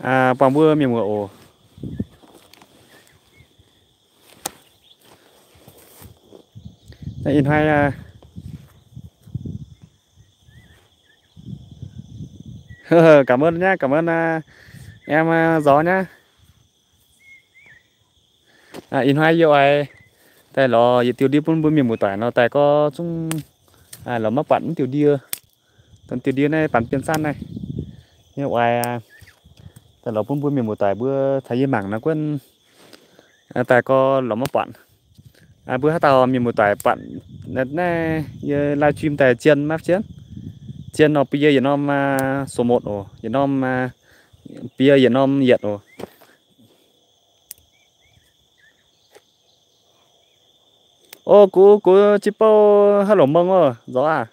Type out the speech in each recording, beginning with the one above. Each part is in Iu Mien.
buangh mbuo mienh muoz oc. Ih hnoi cảm ơn nhá, cảm ơn em gió nhá. Ih hnoi yie oix daaih lorz yietc diuh ndie bun mbuo mienh muoz-doic nor, daaih gorngv zungv lorz maiv buatc mv diuh ndie. Diuh ndie naaiv baan biên sanh naaiv, yie oix daaih lorz bun mbuo mienh muoz-doic mbuo caux yie mangc nor guonv, daaih gorngv lorz maiv buatc. Mbuo haaix dauh mienh muoz-doic buatc naaiv, yie live stream daaih zien maiv zien, zien nor bun yie yietc norm sou motc oc, yietc norm, bun yie yietc norm yietc oc. Ov, gux, gux jienv bouh haav longc mong oc, nzorz aah.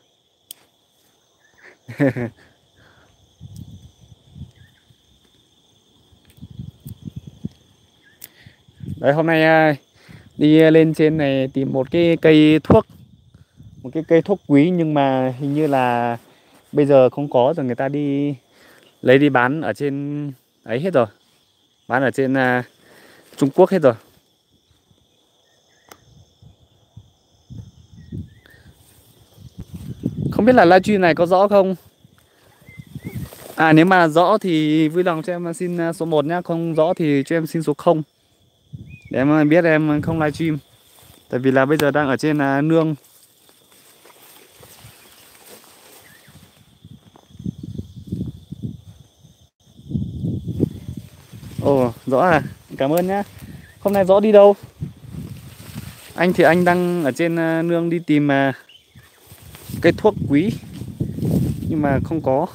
Đấy, hôm nay đi lên trên này tìm một cái cây thuốc, một cái cây thuốc quý nhưng mà hình như là bây giờ không có rồi, người ta đi lấy đi bán ở trên ấy hết rồi, bán ở trên Trung Quốc hết rồi. Không biết là livestream này có rõ không? À, nếu mà rõ thì vui lòng cho em xin số một nhá, không rõ thì cho em xin số không. Để em biết em không livestream. Tại vì là bây giờ đang ở trên nương. Ồ, rõ à. Cảm ơn nhá. Hôm nay rõ đi đâu? Anh thì anh đang ở trên nương đi tìm cây thuốc quý nhưng mà không có.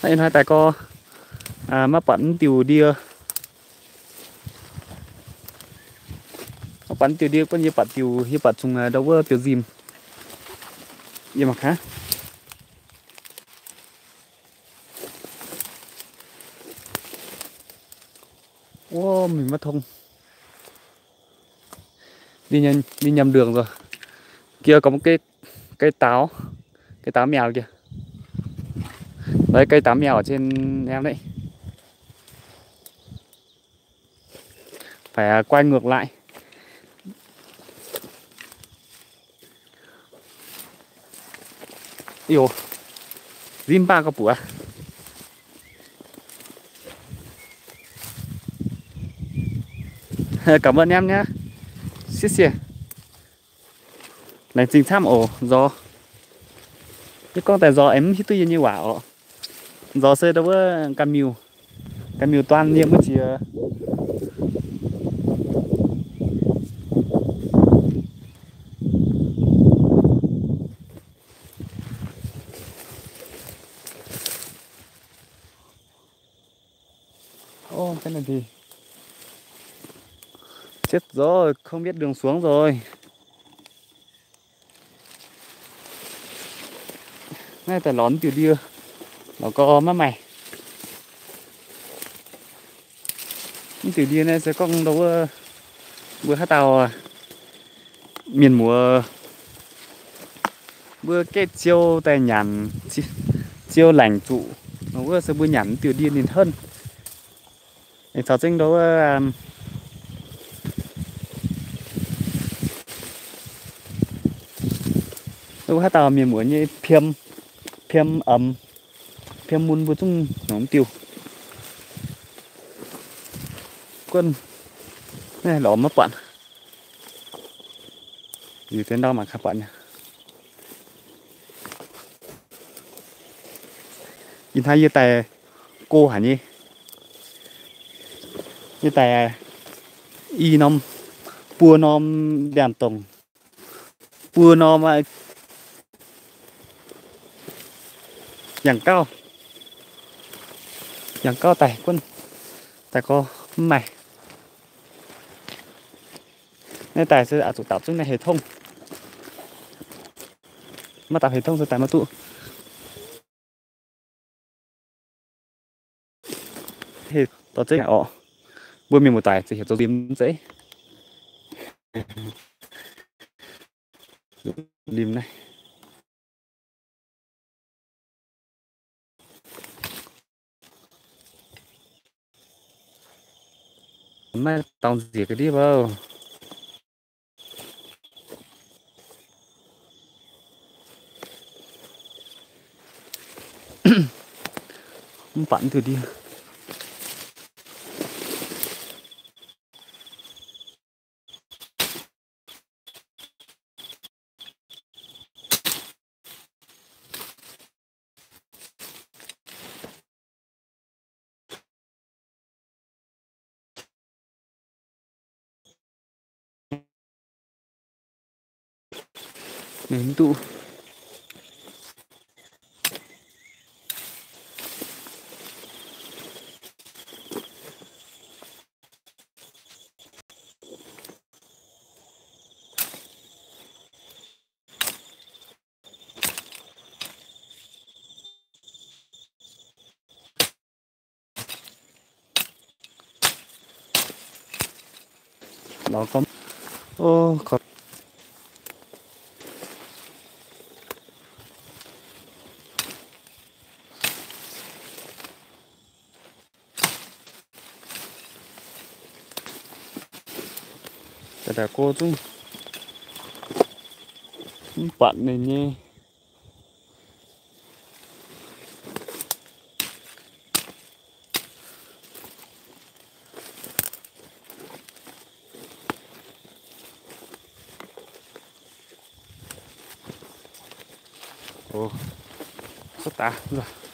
Ih hnoi daaih gorngv maiv buatc mv diuh ndie. Maiv buatc mv diuh ndie, buatc yie buatc diuh, yie buatc zungh ndau wuov biouv nzimh. Yie mangc gaax. Ov, mingh maiv tong. Đi nhầm, đi nhầm đường rồi. Kia có một cái, cái táo, cái táo mèo kìa. Đấy, cây táo mèo ở trên em đấy. Phải quay ngược lại. Ih, zimv baac gauh buoz. Cảm ơn em nhé. Xiex xiex. Laengz zingh camv oc, nzorz. Yie gorngv daaih nzorz aengx mv hiuv duqv yie nyei waac oc. Nzorz se ndau wuov ganh miuh, ganh miuh duan yie maiv jiex. Ô, cái này thì chết rồi, không biết đường xuống rồi. Naaiv daaih lorz diuh ndie, lorz gau maiv maaih. Mv diuh ndie naaiv se gorngv ndau wuov mbuo haaix dauh mienh muoz mbuo gaeqv ziou daaih nyanc, ziou laengc zuqc, wuov se mbuo nyanc mv diuh ndie ninh henv. Aengx caux zengv ndau wuov, wuov haaix dauh mienh muoz nyei piem, piem, piem mun mbuo zungv nongc mv diuh. Guonv naaiv lorz maiv buatc. Liuz deix ndau mangc gaax buatc nyei. Ih hnoi yie daaih go haic nyei. Yie daaih i norm, buo norm ndiangx-dongc, buo norm yangh gauv, yangh gauv daaih guonv, daaih gorx mv maaih. Naaiv daaih se aqc zuqc dapc zungv naaiv hệ thống. Maiv dapc hệ thống se daaih maiv duqv. Dorh zeiv oc. Mbuo mienh muoz-doic ziouc heuc zoux nzimx zeiv. Lim naaiv. Maiv dorngx nzieqc ga'ndiev bouh. Mv baac mv duqv ndiev. Ninh mv duqv. Lorz gormx. Ov, korv. Daaih daaih go zungv mv buatc ninh nyei. Ov, cuotv daaih.